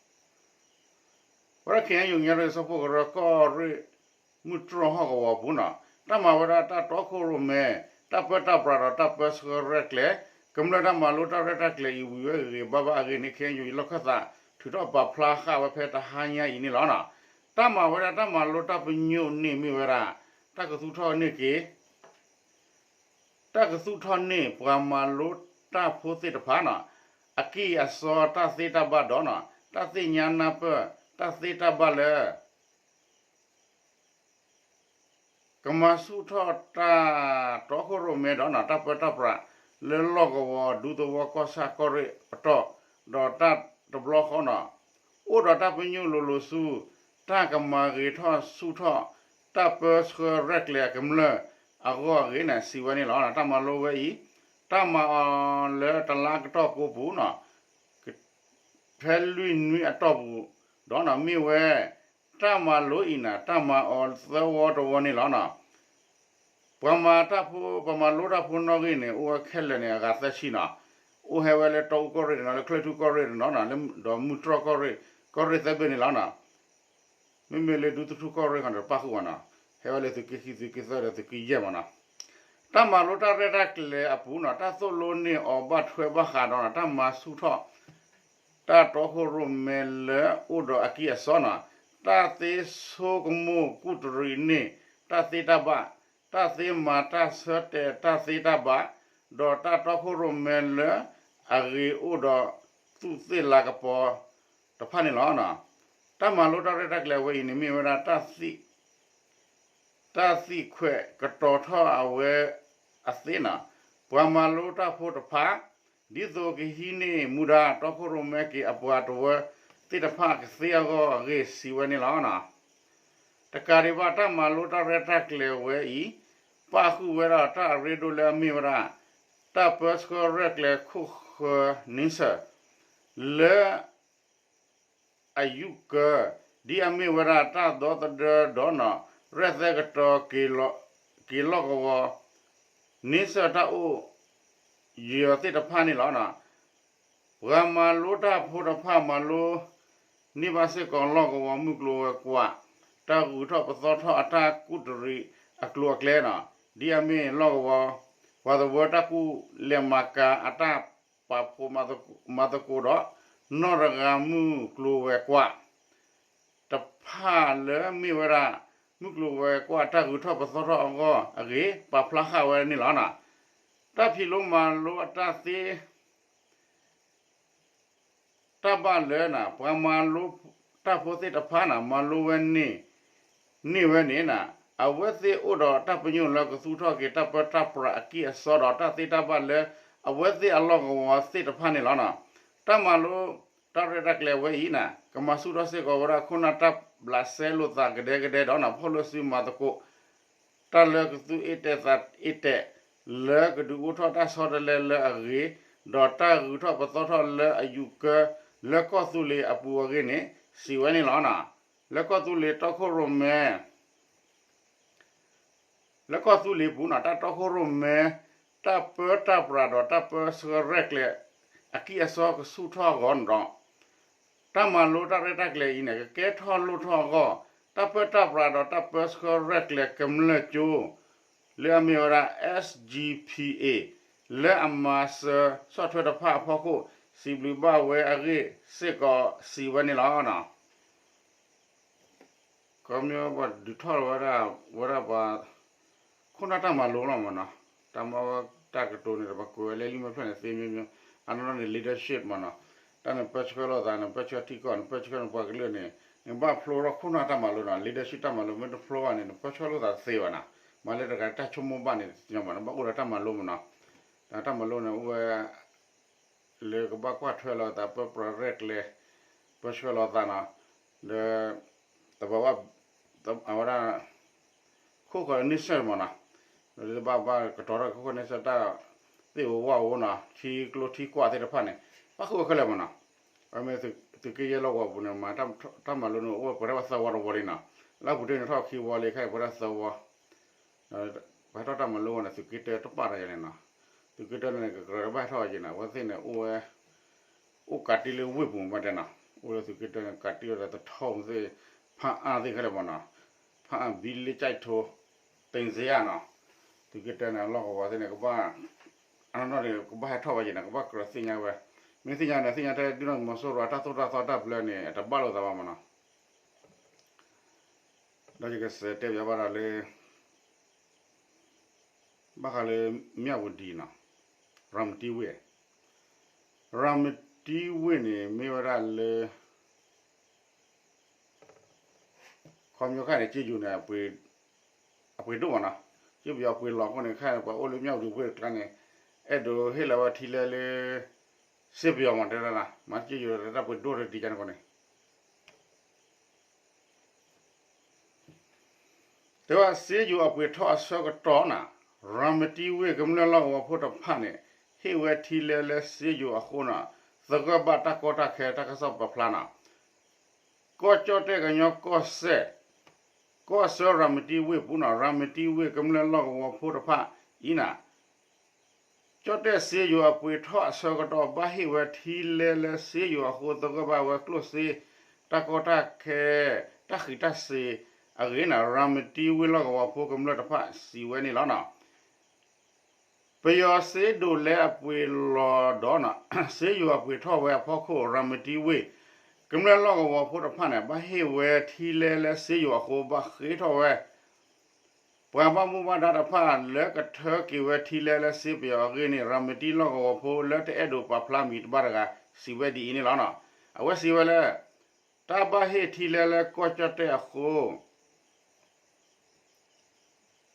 ရ့ၣ်ဟီၣ်ကဝီၤပူၤနီၤ တၢ်မၤဝဲဒၣ် တၢ်တီခိၣ်ရိၣ်မဲနီၤ တၢ်ပၢတၢ်ပြးဒီးတၢ်ပၢဆှၢရဲၣ်ကျဲၤ ကမျၢၢ်တၢ်မၤလိဝံၤဝဲဂ့ၤဂ့ၤဘၣ်ဘၣ် တၢ်ကစီၣ်ပာ်ဖျါနီၤ. ဝဲဒၣ် ခ့ၣ်အဲၣ်ယူၣ် ညါရံၣ်ဆၢဖှိၣ်ကရၢကီၢ်ရ့ၣ် မုၢ်တြီၢ်ဟီၣ်ကဝီၤပူၤနီၤ တၢ်မၤဝဲဒၣ်တၢ်တီခိၣ်ရိၣ်မဲ တၢ်ပၢတၢ်ပြးဒီးတၢ်ပၢဆှၢရဲၣ်ကျဲၤ ကမျၢၢ်တၢ်မၤလိတၢ်ရဲၣ်တၢ်ကျဲၤအံၤဝံၤဝဲဂ့ၤဂ့ၤဘၣ်ဘၣ်အဂ့ၢ်န့ၣ် ခ့ၣ်အဲၣ်ယူၣ် အံၤလီၢ်ခၢၣ်သး ထုးထီၣ်ပာ်ဖျါဃာ်ဝဲဖဲတဟါညါအံၤန့ၣ်လီၤ. တၢ်မၤဝဲဒၣ်တၢ်မၤလိတၢ်ပညိၣ်န့ၣ်မ့ၢ်ဝဲဒၣ် တၢ်ကသူၣ်ထီၣ်န့ၢ်က့ၤ တၢ်ကသူၣ်ထီၣ်န့ၢ်ပှၤမၤလိတၢ်ဖိသ့ၣ်တဖၣ်နီၤ အကံၢ်အစီတၢ်သ့တၢ်ဘၣ်ဒီးနီၤ တၢ်သ့ၣ်ညါနၢ်ပၢၢ် တၢ်သ့တၢ်ဘၣ်လၢ ကမၤဆူၣ်ထီၣ်တၢ်တီခိၣ်ရိၣ်မဲဒီးနီၤ တၢ်ပၢတၢ်ပြး လၢလီၢ်ကဝီၤဒူသဝီကီၢ်ဆၣ်ကီၢ်ရ့ၣ်အတီၢ် ဒီးတၢ်တဘျီဃီနီၤ အိၣ်ဒီးတၢ်ပညိၣ်လိၤလိၤဆူ တၢ်ကမၤဂ့ၤထီၣ်ဆူၣ်ထီၣ် တၢ်ပၢဆှၢရဲၣ်ကျဲၤအကမျၢၢ်အဂီၢ်အဂ့ၢ်န့ၣ် စံးဝဲန့ၣ်လီၤ. တၢ်မၤလိဝဲအံၤ တၢ်မၤအီၤလၢတလါကတီၢ်ကိးပူၤနီၤ ဖဲလွံၢ်နွံအတီၢ်ပူၤ ဒီးနီၤ မ့ၢ်ဝဲ တၢ်မၤလိအံၤန့ၣ် တၢ်မၤအီၤသၢဝီတဝီန့ၣ်လီၤနီၤ. ပှၤမၤတၢ်ဖိ ပှၤမၤလိတၢ်ဖိနီၣ်ဂံၢ်န့ၣ် အိၣ်ဝဲခဲလၢာ်န့ၣ် အဂၤသၢဆံနီၤ. အိၣ်ဟဲဝဲလၢတီအူကီၢ်ရ့ၣ်တနီၤ လၢချၢၣ်ထူကီၢ်ရ့ၣ်တနီၤနီၤ ဒီးမုၢ်တြီၢ်ကီၢ်ရ့ၣ် ကီၢ်ရ့ၣ်သၢဘ့ၣ်န့ၣ်လီၤနီၤ. မ့မ့ၢ်လၢဒူသထူကီၢ်ရ့ၣ်ခီန့ၣ် ပၣ်ဃုာ်ဝဲနီၤ ဟဲဝဲလၢသုးက့ခံ သုးက့သၢဒီးသုးက့ယဲၢ်မးနီၤ. တၢ်မၤလိတၢ်ရဲၣ်တၢ်ကျဲၤအပူၤနီၤ တၢ်သိၣ်လိန့ၢ်အီၤဘၣ်ထွဲဘၣ်ဃးဒီးနီၤ တၢ်မၤဆူၣ်ထီၣ် တၢ်တီခိၣ်ရိၣ်မဲလၢအိၣ်ဒီးအကံၢ်အစီနီၤ တၢ်သ့ဆိကမိၣ်ကူၣ်တရံးန့ၢ် တၢ်သ့တၢ်ဘၣ် တၢ်သ့မၤတၢ်ဆၢတဲာ်တၢ်သ့တၢ်ဘၣ် ဒီးတၢ်တီခိၣ်ရိၣ်မဲလၢအဂ့ၤအိၣ်ဒီးသူၣ်သ့ၣ်လၤကပီၤတဖၣ်န့ၣ်လီၤ. တၢ်မၤလိတၢ်ရဲၣ်တၢ်ကျဲၤဝဲအံၤန့ၣ် မ့ၢ်ဝဲဒၣ် တၢ်သံၣ်ခွဲးကတီၤထီၣ်အဝဲအသ့နီၤ ပှၤမၤလိတၢ်ဖိတဖၣ် ဒ်သိးကဟံးန့ၢ်မူဒါ တီခိၣ်ရိၣ်မဲက့ၤအပှၤတဝၢသ့ၣ်တဖၣ်ကသ့အဂီၢ်အဂ့ၢ် စံးဝဲန့ၣ်လီၤ. တကးဒံးဘၣ် တၢ်မၤလိတၢ်ရဲၣ်တၢ်ကျဲၤဝဲအံၤ ပၣ်ဃုာ်ဝဲဒၣ်တၢ်အရ့ဒိၣ်လၢအမ့ၢ်ဝဲဒၣ် တၢ်ပၢဆှၢရဲၣ်ကျဲၤခိၣ်ဃၢၤန့ဆၢၣ် လၢ အယူးကၢၤ ဒ်အမ့ၢ်ဝဲဒၣ်တၢ်ဒီသဒၢဒီးနီၤ ရဲၣ်သဲကတီၤက့ၤလီၢ်ကဝီၤ န့ဆၢၣ်တၢ်အိၣ်ယၢၤသ့ၣ်တဖၣ်န့ၣ်လီၤ. ပှၤမၤလိတၢ်ဖိတဖၣ်မၤလိ န့ၢ်ဘၣ်စ့ၢ်ကီးလီၢ်ကဝီၤမုၢ်ကျိၤဝဲၤကွာ် တၢ်ဂုၤထီၣ်ပသီထီၣ်အတၢ်ကူၣ်တရံးအကျိၤအကျဲနီၤ ဒ်အမ့ၢ်လီၢ်ကဝီၤ ပှၤသဝီတၢ်ကူၣ်လဲၤမၤကၤအတၢ်ပာ်ဖှိၣ်မၤသကိးဒီး နီၢ်တဂၤမုၢ်ကျိၤဝဲၤကွာ် တဖၣ်လၢမ့ၢ်ဝဲဒၣ် မုၢ်ကျိၤဝဲၤကွာ်တၢ်ဂုၤထီၣ်ပသီထီၣ်အဂီၢ်အဂ့ၢ် ပာ်ဖျါဃာ်ဝဲန့ၣ်လီၤ. တၢ်ဖံးလိမၤလိအတၢ်သ့ တၢ်ဘၣ်လၢ ပှၤမၤလိတၢ်ဖိသ့ၣ်တဖၣ်န့ၣ် မၤလိဝဲန့ၣ် န့ၢ်ဝဲန့ၣ် အဝဲသ့ၣ်အိၣ်ဒီးတၢ်ပညိၣ်လၢကသူၣ်ထီၣ်က့ၤတၢ်ပၢတၢ်ပြးအကံၢ်အစီဒီးတၢ်သ့တၢ်ဘၣ်လၢ အဝဲသ့ၣ်အလီၢ်ကဝီၤသ့ၣ်တဖၣ်န့ၣ်လီၤ. တၢ်မၤလိ တၢ်ရဲၣ်တၢ်ကျဲၤဝဲအံၤန့ၣ် ကမၤဆူၣ်ထီၣ်စ့ၢ်ကီးဝဲဒၣ်ခိၣ်နၢ်တၢ်ဘျးစဲလိာ်သးကဒဲကဒဲဒီးန့ၣ် ဖီၣ်လိာ်စုမၤသကိး တၢ်လၢကသူၣ်အ့ၣ်တဲာ်သးအ့ၣ်တဲာ် လၢကဒုးအိၣ်ထီၣ်တၢ်ဆီတလဲလၢအဂ့ၤ ဒီးတၢ်ဂုၤထီၣ်ပသီထီၣ်လၢအယူၤကၢ လၢကီၢ်သူလ့ၤအပူၤအဂ့ၢ်န့ၣ် စံးဝဲန့ၣ်လီၤ. လၢကီၢ်သူလ့ၤတီခိၣ်ရိၣ်မဲ လၢကီၢ်သူလ့ၤပူၤန့ၣ် တၢ်တီခိၣ်ရိၣ်မဲ တၢ်ပၢတၢ်ပြးဒီးတၢ်ပၢဆှၢရဲၣ်ကျဲၤ အကံၢ်အစီကဆူၣ်ထီၣ်အဂီၢ်န့ၣ်ဒီး တၢ်မၤလိတၢ်ရဲၣ်တၢ်ကျဲၤအံၤန့ၣ် ကကဲထီၣ်လိၣ်ထီၣ်အဂီၢ် တၢ်ပၢတၢ်ပြးဒီးတၢ်ပၢဆှၢရဲၣ်ကျဲၤကမျၢၢ်ကၠိ လၢအမ့ၢ်ဝဲဒၣ် S G P A လၢအမၤစၢၤဆီၣ်ထွဲတဖၣ်အဖီခိၣ် စံးဘျုးဘၣ်ဝဲအဂ့ၢ်စ့ၢ်ကီးစံးဝဲန့ၣ်လီၤ. ခီပညီပှၤဒုးထီၣ်ဝဲဒၣ် ဝဲဒၣ်ပှၤ ခိၣ်နၢ်တၢ်မၤလိလီၤမ့ၢ်နီၤ, တၢ်မၤဝဲတၢ်ကတိၤန့ၣ် ပှၤကွဲးဝဲလၢလံာ်မဲာ်ဖျၢၣ်န့ၣ် သ့မ့မ့ၢ် အနီၢ်နီၢ်န့ၣ် leadership မ့ၢ်နီၤ, တၢ်န့ၣ်ပၢဆှၢလိာ်သးန့ၣ် ပၢဆှၢထံကီၢ်န့ၣ် ပၢဆှၢန့ၣ်ပှၤကလုာ်န့ၣ် နဘၣ်ဖျိထီၣ်ခိၣ်နၢ်တၢ်မၤလိနီၤ, leadership တၢ်မၤလိ မ့ၢ်တဖျိဘၣ်န့ၣ် နပၢဆှၢလိာ်သးတသ့ဘၣ်နီၤ, မၤလၢတဂၤတၢ်ဆိကမိၣ်ဘၣ်န့ၣ် တညီဘၣ် နဘၣ်အိၣ်ဒီးတၢ်မၤလိမ့ၢ်နီၤ, တၢ်မၤလိန့ၣ်အိၣ်ဝဲ လၢကဘၣ်ကွၢ်ထွဲလီၤသး ပၢပြးရဲၣ်ကျဲၤ ပၢဆှၢလီၤသးနီၤ, ဒီး သဘာဝ အဝဲဒၣ် ခိၣ်ဃၢၤန့ဆၢၣ်မ့ၢ်နီၤ, ဒီးတဘၣ်ဘၣ်ကတီၤထီၣ်ခိၣ်ဃၢၤန့ဆၢၣ်တၢ် သ့ၣ်ဧိၤဝၣ်ဧိၤနီၤ, ထံကျိထံကွၢ်သ့ၣ်တဖၣ်န့ၣ် ဘၣ်ဃုာ်ဝဲခဲလၢာ်မ့ၢ်နီၤ, အမ့ၢ်သုးက့ယဲၢ်လီၢ်ကဝီၤပူၤန့ၣ် မၤတၢ်မၤလိန့ၣ် အိၣ်ဝဲပှဲၤထီၣ်ဝဲသၢဝီတဝီလံနီၤ, လၢအပူၤတ့ၢ်န့ၣ်ထီၣ်ခံဝီလံ ခဲအံၤပှဲၤထီၣ်သၢဝီ ပှၤဟဲထီၣ်တၢ်မၤလိဝဲန့ၣ် သုးက့တၢတပာ်တၢ်ယၤန့ၣ်နီၤ, သုးက့တၢန့ၣ် ကကြၢးတဘၣ်ဟဲထီၣ်ဝဲက့ၤန့ၣ် အဝဲသ့ၣ်န့ၣ် အိၣ်ဝဲ အိၣ်ကးတံၢ်လၢဝ့ၢ်ပူၤမးတဲနီၤ, အိၣ်လၢသုးက့တၢန့ၣ် ကးတံၢ်ဝဲဒၣ်သထီၣ်သ့ၣ် ဖးအါသ့ၣ်ခဲလၢာ်မ့ၢ်နီၤ, ဖးအါ ဘံလ့ကၠဲးထိ တ့ၢ်စ့ယါနီၤ, သုးက့တၢန့ၣ် အလီၢ်ကဝီၤသ့ၣ်န့ၣ် ကဘၣ် အနီၢ်နီၢ်န့ၣ် ကဘၣ်ဟဲထီၣ်ဝဲက့ၤန့ၣ် ကဘၣ်ကြၢးသ့ၣ်ညါဝဲ, မ့ၢ်သ့ၣ်ညါန့ၣ် သ့ၣ်ညါထဲဒုၣ်ဒါသုးမီၤစိရိၤ တၢ်သိၣ်တၢ်သီတၢ်ဘျၢန့ၣ် အတဘၣ်လိာ်သးဘၣ်မ့ၢ်နီၤ, ဒီးယကစးတဲပၠးဘၣ်ဒီးလၢ ဘၣ်ဃးလၢ မၠၣ်ဝတံၤနီၤ, ရၤမတံဝ့ၢ်, ရၤမတံဝ့ၢ်န့ၣ် မ့ၢ်ဝဲဒၣ်လၢ ခီပညီခါန့ၣ် ကၠ့ယိၤန့ၣ် အပှ့ၤဒိၣ်မးနီၤ, ကၠ့ပယီၤပှ့ၤလီၤအဃိန့ၣ် ခါန့ၣ် ပှၤအိၣ်လၢမၠၣ်ဝတံၤဝ့ၢ်တကျါန့ၣ် အဲၣ်ဒိးဟ့ၣ်လီၤဝဲထံလဲလၢ စ့ပယီၤမးတဲဒၣ်နီၤ, မ့ၢ်ကၠ့ယိၤတၢ်ပှ့ၤဒိၣ်တဒံးကန့ၣ်အဃိန့ၣ် တဲဝဲစ့ယိၤအပှ့ၤထီၣ်အဆၢကတီၢ်န့ၣ် ရၤမတံဝ့ၢ်ကမျၢၢ်လီၢ်ကဝီၤဖိတဖၣ်န့ၣ် ဟ့ၣ်ဝဲထံလဲလၢစ့ယိၤအဃိန့ၣ် သဂၢၢ်ဘၣ်တၢ်ကီတၢ်ခဲတၢ်ကစီၣ်ပာ်ဖျါန့ၣ် ကီၢ်ကၠီၣ်တဲၣ်ကညီကီၢ်စဲၣ် ကီၢ်ဆၢရၤမတံဝ့ၢ်ပူၤန့ၣ် ရၤမတံဝ့ၢ်ကမျၢၢ်လီၢ်ကဝီၤဖိတဖၣ်အံၤန့ၣ် ကၠီၣ်တဲၣ်စ့ယိၤအပှ့ၤထီၣ်အဆၢကတီၢ် ဘၣ်ဟ့ၣ်ဝဲထံလဲလၢစ့ယိၤအဃိ သဂၢၢ်ဘၣ်ဝဲကျိၣ်စ့ တၢ်ကီတၢ်ခဲ တၢ်ဃံးတၢ်စ့ၤအဂ့ၢ်န့ၣ် ရၤမတံဝ့ၢ်လီၢ်ကဝီၤဖိကမျၢၢ်တဖၣ်စံးဝဲန့ၣ်လီၤ. ပယီၤစ့ဒိးလဲအပှ့ၤလီၤဒီး စ့ယိၤအပှ့ၤထီၣ်ဝဲအဖီခိၣ် ရၤမတံဝ့ၢ် ကမျၢၢ်လီၢ်ကဝီၤဖိတဖၣ်န့ၣ် ဘၣ်ဟ့ၣ်ဝဲထံလဲလၢစ့ယိၤအဃိ ဘၣ်ဃ့ထီၣ်ဝဲ ပှၤဘၣ်မူဘၣ်ဒါတဖၣ်လၢကထၢက့ၤဝဲထံလဲလၢစ့ပယီၤအဂ့ၢ်န့ၣ် ရၤမတံလီၢ်ကဝီၤဖိလၢတအဲၣ်ဒိးပာ်ဖျါမံၤတဘၣ်တဂၤ စံးဝဲဒ်အံၤန့ၣ်လီၤ. အဝဲစံးဝဲလၢ တၢ်ဘၣ်ဟ့ၣ်ထံလဲလၢကီၢ်ကၠီၣ်တဲၣ်အဃိ ကီၢ်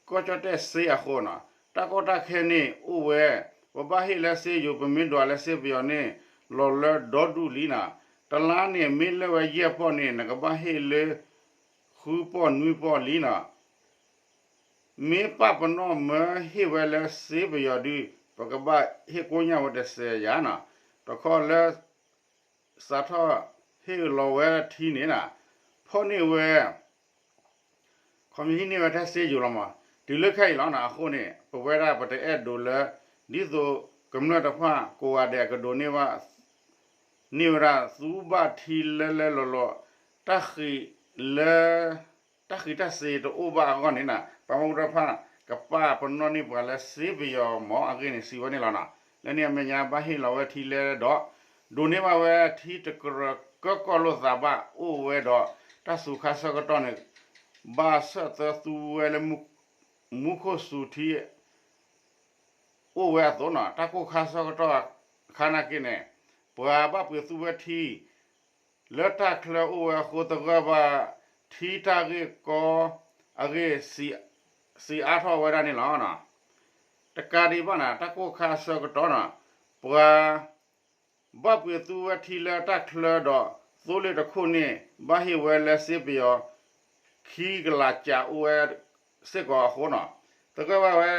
ကၠီၣ်တဲၣ်စ့အဃိန့ၣ် တၢ်ကီတၢ်ခဲန့ၣ်အိၣ်ဝဲ ပဘၣ်ဟ့ၣ်လၢစ့ယိၤ ပမ့ၢ်ဒွးလၢစ့ပယီၤန့ၣ် လီၤလၢဒီဒူၣ်လံန့ၣ် တလါန့ၣ် မ့ၢ်လၢဝဲယဲၢ်ပီၢ်န့ၣ် နကဘၣ်ဟ့ၣ်လၢ ဃုပီၢ်နွံပီၢ်လံန့ၣ် မ့ၢ်ပာ်ပနီၣ်မၢဟ့ၣ်ဝဲလၢစ့ပယီၤဒုး ပကဘၣ်ဟ့ၣ်ကိညၣ်ဝဲတစဲးယၤန့ၣ် တခီလၢ စးထီၣ်ဟ့ၣ်လီၤဝဲထံန့ၣ် ဖီၣ်န့ၢ်ဝဲ ခီမ့ၢ်ဟံးန့ၢ်ဝဲထဲစ့ယိၤလီၤမး တုၤလၢခဲအံၤလီၤန့ၣ် အဃိန့ၣ် ပဝဲဒၣ်ပတအဲၣ်ဒိးလၢ ဒ်သိးကမျၢၢ်တဖၣ်ကိးဂၤဒဲးကဒိးန့ၢ်ဘၣ် န့ၢ်ဝဲဒၣ်သူဘၣ်ထံလၢလၢလီၤလီၤ တၢ်ဃံးလၢ တၢ်ဃံးတၢ်စ့ၤတအိၣ်ဘၣ်အဂီၢ်န့ၣ် ပှၤမူတဖၣ် ကပာ်ပနီၣ်န့ၢ်ပှၤလၢစ့ပယီၤမးအဂ့ၢ်န့ၣ် စံးဝဲန့ၣ်လီၤ. လၢန့ၣ်အမဲာ်ညါဘၣ်ဟ့ၣ်လီၤဝဲထံလဲဒီး ဒိးန့ၢ်ဘၣ်ဝဲထံတကြၢးကၢၢ်ကီၢ်လိာ်သးဘၣ်အိၣ်ဝဲဒီး တၢ်စူၤခါဆၢကတီၢ်န့ၣ် ဘၣ်ဆၢၣ်သၢသူဝဲလၢ မူခိၣ်စူၤထံ အိၣ်ဝဲအသိးန့ၣ် တၢ်ကိၢ်ခါဆၢကတီၢ်အခါနာ်က့န့ၣ် ပှၤဘၣ်ပှ့ၤသူဝဲထံ လၢတၢ်ချၢအိၣ်ဝဲအဃိ သဂၢၢ်ဘၣ်ထံတၢ်ဂ့ၢ်ကီ အဂ့ၢ် စံးအါထီၣ်ဝဲဒၣ်န့ၣ်လီၤ. တကးဒံးဘၣ်န့ၣ် တၢ်ကိၢ်ခါအဆၢကတီၢ်န့ၣ် ပှၤ ဘၣ်ပှ့ၤသူဝဲထံလၢတၢ်ချၢဒီး သိလ့ၣ်တခိၣ်န့ၣ် ဘၣ်ဟ့ၣ်ဝဲလၢစ့ပယီၤ ခံကလးကးအိၣ်ဝဲစ့ၢ်ကီးအဃိန့ၣ် သကွဲၢ်ဘၣ်ဝဲ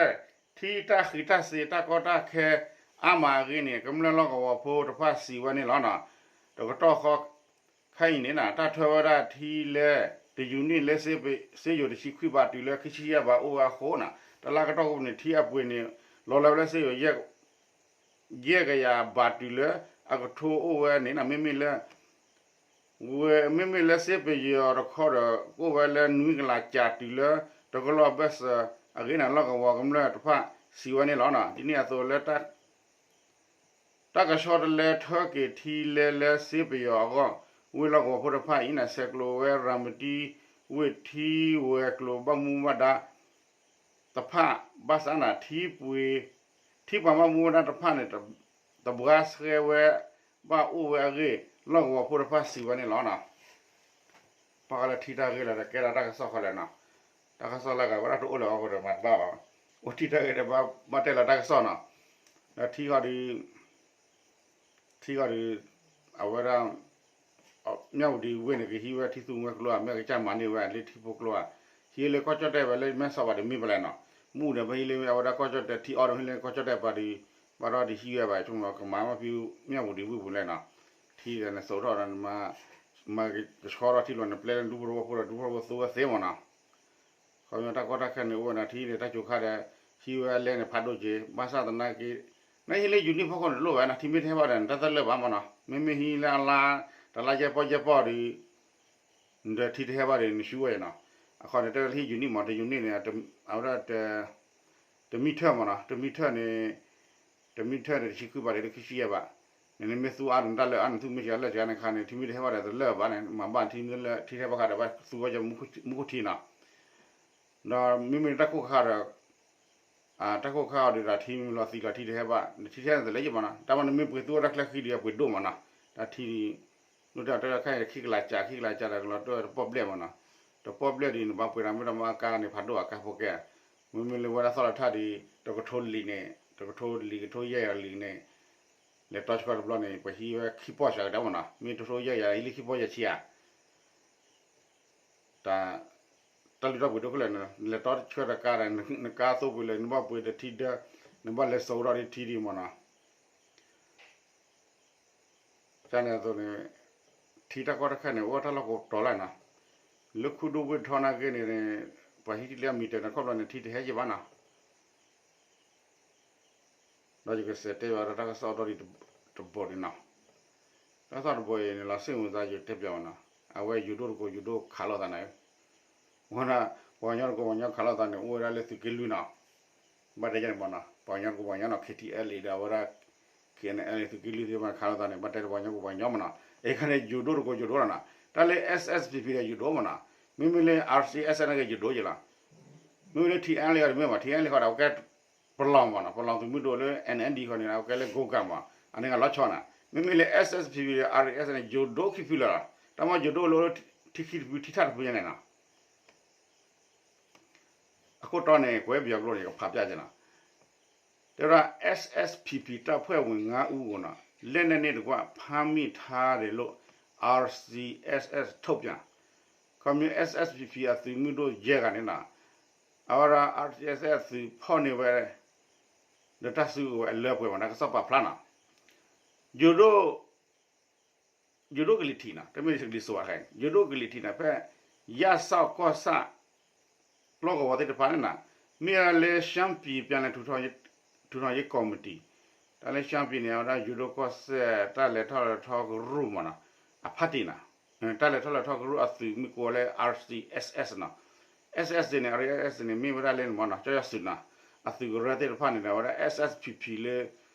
ထံတၢ်ဃံးတၢ်စ့ၤတၢ်ကီတၢ်ခဲအါမးအဂ့ၢ်န့ၣ် ကမျၢၢ်လီၢ်ကဝီၤဖိတဖၣ်စံးဝဲန့ၣ်လီၤ. တကတီၢ်ဃီ ခဲအံၤန့ၣ် တၢ်ထၢဝဲဒၣ်ထံလၢ တယူၤနံၣ်လၢ စ့ယိၤတဆံခွံဘးတုၤလၢခံဆံယဲၢ်ဘးအိၣ်ဝဲအဃိန့ၣ် တလါကတီၢ်ပူၤန့ၣ် ထံအပှ့ၤန့ၣ် လီၤလၢဝဲလၢစ့ယိၤ ယဲၢ်ကယၤဘးတုၤလၢအကထိအိၣ်ဝဲန့ၣ် မ့မ့ၢ်လၢ ဝဲမ့မ့ၢ်လၢစ့ပယီၤတခီဒီး ကအိၣ်ဝဲလၢနွံကလးကးတုၤလၢ တကလီၢ်ဘၢၣ်စၢၤအဂ့ၢ်န့ၣ် လီၢ်ကဝီၤကမျၢၢ်တဖၣ်စံးဝဲန့ၣ်လီၤ. ဒ်န့ၣ်အသိးလၢ တၢ်ကဆှီတလဲထၢက့ၤထံလဲလၢစ့ပယီၤအဂီၢ် ဝ့ၢ်လီၢ်ကဝီၤဖိတဖၣ်အံၤန့ၣ် ဆဲးကျိးဝဲရၤမတံ ဝ့ၢ်ထံဝဲၤကျိၤဘၣ်မူဘၣ်ဒါတဖၣ် ဘၣ်ဆၣ်န့ၣ် ထံပှ့ၤ ထံပှၤဘၣ်မူဘၣ်ဒါတဖၣ်န့ၣ် တဘှါဆှဲဝဲ ဘၣ်အိၣ်ဝဲအဂ့ၢ် လီၢ်ကဝီၤဖိတဖၣ်စံးဝဲန့ၣ်လီၤ. ပှၤကလၢထံတၢ်ဂ့ၢ်လၢတကဲထီၣ်တၢ်ကစီၣ်ဃီလဲၣ်နီၤ, တၢ်ကစီၣ်လၢအဂၤဝဲဒၣ်တအိၣ်လၢအီၤအဃိဒီးမၤတဘၣ်ဘၣ်, အိၣ်ထံတၢ်ဂ့ၢ်ဒီး ဘၣ်တဲလီၤတၢ်ကစီၣ်နီၤ, ဒီးထံဃီဒီး ထံဃီဒီး အဝဲဒၣ် မၠၣ်ဝတံၤဝ့ၢ်န့ၣ် ကဟံးဝဲထံသူဝဲကျိဧါ မ့ၢ်ကစၢ်မၤန့ၢ်ဝဲလၢထံဖိကျိဧါ, ဟံးလၢကီၢ်ကၠီၣ်တဲၣ်ဝဲလၢမဲၢ်ဆီးဘၣ်ဒီးမ့ၢ်ပလဲၣ်နီၤ, မ့ၢ်ဒီးပဟံးလၢအဝဲဒၣ်ကီၢ်ကၠီၣ်တဲၣ် ထံအီဒီးဟံးလၢကီၢ်ကၠီၣ်တဲၣ်ပှၤဒီး ဘၣ်ဒီးဟံးဝဲဘၣ် ဆိကမိၣ်ကမၤမ့ၢ်ဖဲမၠၣ်ဝတံၤဝ့ၢ်ပူၤလဲၣ်နီၤ, ထံဒီးနစိာ်ထီၣ်ဒီး မၤကဆှီထီၣ်ထံလီၤ နပျဲလၢဒူဖိသဝီဖိဒီး ဒူဖိသဝီဖိသ့မ့ၢ်နီၤ ခီပညီတၢ်ကီတၢ်ခဲန့ၣ် အိၣ်ဝဲဒၣ်ထံန့ၣ် တၢ်စူၤခါဒီး ဟံးဝဲအလဲန့ၣ် ဖးဒိၣ်က့ၤ ဘၣ်ဆၣ်သနာ်က့ နဟံးလၢယူၤနံၣ်ဖီခိၣ်န့ၣ် တလိၣ်ဘၣ်နီၤ, ထံမ့ၢ်တဟဲဘၣ်ဒီး နတၢ်တလၢၢ်ဘၣ်မ့ၢ်နီၤ, မ့မ့ၢ်ဟံးလၢအလါ တလါယဲၢ်ပီၢ်ယဲၢ်ပီၢ်ဒီး နထံတဟဲဘၣ်ဒီး နဆူဝဲနီၤ, အခီန့ၣ် တဲဝဲလၢဟံးယူၤနံၣ်မ့ၢ် တယူၤနံၣ်န့ၣ် အဝဲဒၣ် တမံထၢၣ်မ့ၢ်နီၤ, တမံထၢၣ်န့ၣ် တမံထၢၣ်န့ၣ် တဆံဃုဘးဒီး တခံဆံယဲၢ်ဘး, နမ့ၢ်သူအါဒီး နတၢ်လၢအါ နသူၣ်မ့ၢ်ဆံးလၢာ်စှၤန့ၣ်ခါန့ၣ် ထံမ့ၢ်တဟဲဘၣ်ဒီး တလၢၢ်ဘၣ်န့ၣ် မၤဘၣ်ထံမ့ၢ်လၢထံတဟဲဘၣ်ခါဒီး ဘၣ်သူဝဲကမူခိၣ်ထံနီၤ, ဒီးမ့မ့ၢ်တၢ်ကိၢ်ခါဒီး တၢ်ကိၢ်ခါအီၤဒီး တၢ်ထံမ့ၢ်လီၤသံလီၤ ထံတဟဲဘၣ် နထံတဟဲန့ၣ် တလၢၢ်ယံၤမ့ၢ်နီၤ, တၢ်မ့ၢ်နမ့ၢ်ပှ့ၤသူဝဲတၢ်ချၢဃံဒီး ပှ့ၤဒိၣ်မ့ၢ်နီၤ, တၢ်ထံ ဒိၣ်တၢ်တၢ်ခဲအံၤ ခံကလးကး ခံကလးကးဒီး ကလီၤတၢ်တပီၢ်ဘျဲၣ်မ့ၢ်နီၤ, တပီၢ်ဘျဲၣ်ဒီး နဘၣ်ပှ့ၤတၢ်မ့ၢ်တၢ်မ့ၢ်အကါန့ၣ် ဖးဒိၣ်အကါဖိကဲ, မ့မ့ၢ်လၢဝဲဒၣ်သီၣ်လၢထၣ်ဒီး တကထိလံာ်န့ၣ် တကထိလံာ် ကထိယဲၢ်လံာ်န့ၣ် လဲၤတီဆှၢတဘျီန့ၣ် ပှၤဟံးဝဲခံပီၢ်စှၤကဒါမ့ၢ်နီၤ, မ့ၢ်တကထိယဲၢ်ယၤ ဟံးလံခံပီၢ်ယဲၢ်ဆံဧါ တၢ် တၢ်လုၢ်ထီၣ်ပှ့ၤဒိၣ်ခဲလၢာ်န့ၣ် နလဲၤတီဆှၢတကါဒီး နကါသိပှ့ၤလၢ နဘၣ်ပှ့ၤတထံဒၢ နဘၣ်လဲၤစိာ်ထီၣ်ဒ်ထံဒံးမ့ၢ်နီၤ, ကန့ၣ်အသိးန့ၣ် ထံတၢ်ကီတၢ်ခဲန့ၣ် အိၣ်ဝဲတၢ်လီၢ်ကိးတီၤလၢနီၤ, လၢခိၣ်ဒိၣ်ဝ့ၢ်ထီနာ်က့န့ၣ် ပှၤဟံးထံလၢအမံၤတၢၤန့ၣ် ခီဖျိန့ၣ် ထံတဟဲယံၤဘၣ်နီၤ ဒီးယကစံးတဲဘၣ်ဒီးတၢ်ကစီၣ်ဒီတဘိန့ၣ်နီၤ, တၢ်ကစီၣ်တဘိအံၤန့ၣ် လီၤစ့ၣ်မုာ်သးယတဲပၠးအီၤနီၤ, အဝဲယိၤဒိၣ်တကိးယိၤဒိၣ်ခးလိာ်သးန့ၣ်, ဝဲဒၣ် ပှၤကညီတကိးပှၤကညီခးလိာ်သးန့ၣ် အိၣ်ဝဲဒၣ်လၢသုးက့လွံၢ်နီၤ, ဘၣ်တဲယဲန့ၣ်မ့ၢ်နီၤ ပှၤကညီတကိးပှၤကညီနီၤ ခ့ထံအဲလ်အ့ဒီးအဝဲဒၣ် ခ့အဲၣ်အဲလ်အသုးက့လွံၢ်သ့ၣ်တဖၣ်န့ၣ် ခးလိာ်သးန့ၣ် ဘၣ်တဲပှၤကညီတကိးပှၤကညီမ့ၢ်နီၤ, အခါန့ၣ် ယိၤဒိၣ်တကိးယိၤဒိၣ်လီၤနီၤ, တၢ်လၢ SSPP ဒီးယိၤဒိၣ်မ့ၢ်နီၤ, မ့မ့ၢ်လၢ RCSS န့ၣ်က့ၤယိၤဒိၣ်က့ၤလီၤ, မ့မ့ၢ်လၢ ထံအဲလ်အ့ဒီးမ့ၢ်မ့ၢ် ထံအဲလ်အ့ဃီဒီး အဝဲကဲ ပလီၢ်မ့ၢ်နီၤ, ပလီၢ်သုးမုၢ်ဒိၣ်လၢ NND ဃီန့ၣ် အဝဲကဲလၢ ကိးကၣ်မ့ၢ်, အန့ၣ်ကလီၤဆီနီၤ, မ့မ့ၢ်လၢ SSPP ဒီး RCSS န့ၣ် ယိၤဒိၣ်ခံဖုလီၤ, တၢ်မ့ၢ်ယိၤဒိၣ်လၢထံခံတဖုထံထၣ်တဖုညါန့ၣ်နီၤ အခိၣ်တီန့ၣ် ကွဲးပယီၤကျိာ်န့ၣ် ကဖးပျၢ်က့ၤနီၤ, တဲဝဲဒၣ် SSPP တပ်ဖွဲ့ဝင်ငါးဦးကို လက်နက်နှင့်တကွ ဖမ်းမိထားတယ်လို့ RCSS ထုတ်ပြန်, ခီမ့ၢ် SSPP အသုးမုၢ်ဒိၣ်ယဲၢ်ဂၤန့ၣ်နီၤ, အဝဲဒၣ် RCSS အသုးဖီၣ်န့ၢ်ဝဲ ဒီးတၢ်စုကဝဲၤအလၢပှဲၤမ့ၢ်နီၤ ကစီၣ်ပာ်ဖျါနီၤ, ယိၤဒိၣ် ယိၤဒိၣ်ကလံၤထံးနီၤ တမ့ၢ်ကလံၤစိးဘၣ်ခဲအံၤ ယိၤဒိၣ်ကလံၤထံးန့ၣ် ဖဲ ယၢ်စီၣ်ကီၢ်ဆၣ် လီၢ်ကဝီၤသ့ၣ်တဖၣ်န့ၣ်နီၤ မ့ၢ်ဝဲဒၣ်လၢ ရှမ်းပြည်ပြန်လည်ထူထောင်ရေး ထူထောင်ရေးကော်မတီ, တၢ်လၢ ရှမ်းပြည် န့ၣ် အဝဲဒၣ်ယိၤဒိၣ်ကီၢ်စဲၣ် တၢ်လဲၤထီၣ်လဲၤထီကရူၢ်မ့ၢ်နီၤ အဖါတံၢ်နီၤ, တၢ်လဲၤထီၣ်လဲၤထီကရူၢ်အသုးမ့ၢ်ကိးဝဲလၢ RCSS နီၤ, SS န့ၣ် RCSS န့ၣ် မ့ၢ်ဝဲဒၣ်လၢန့ၣ်မ့ၢ်နီၤ ကၠီယီၤသုးနီၤ, အသုးကရၢသ့ၣ်တဖၣ်န့ၣ်ဒီး အဝဲဒၣ် SSPP လၢ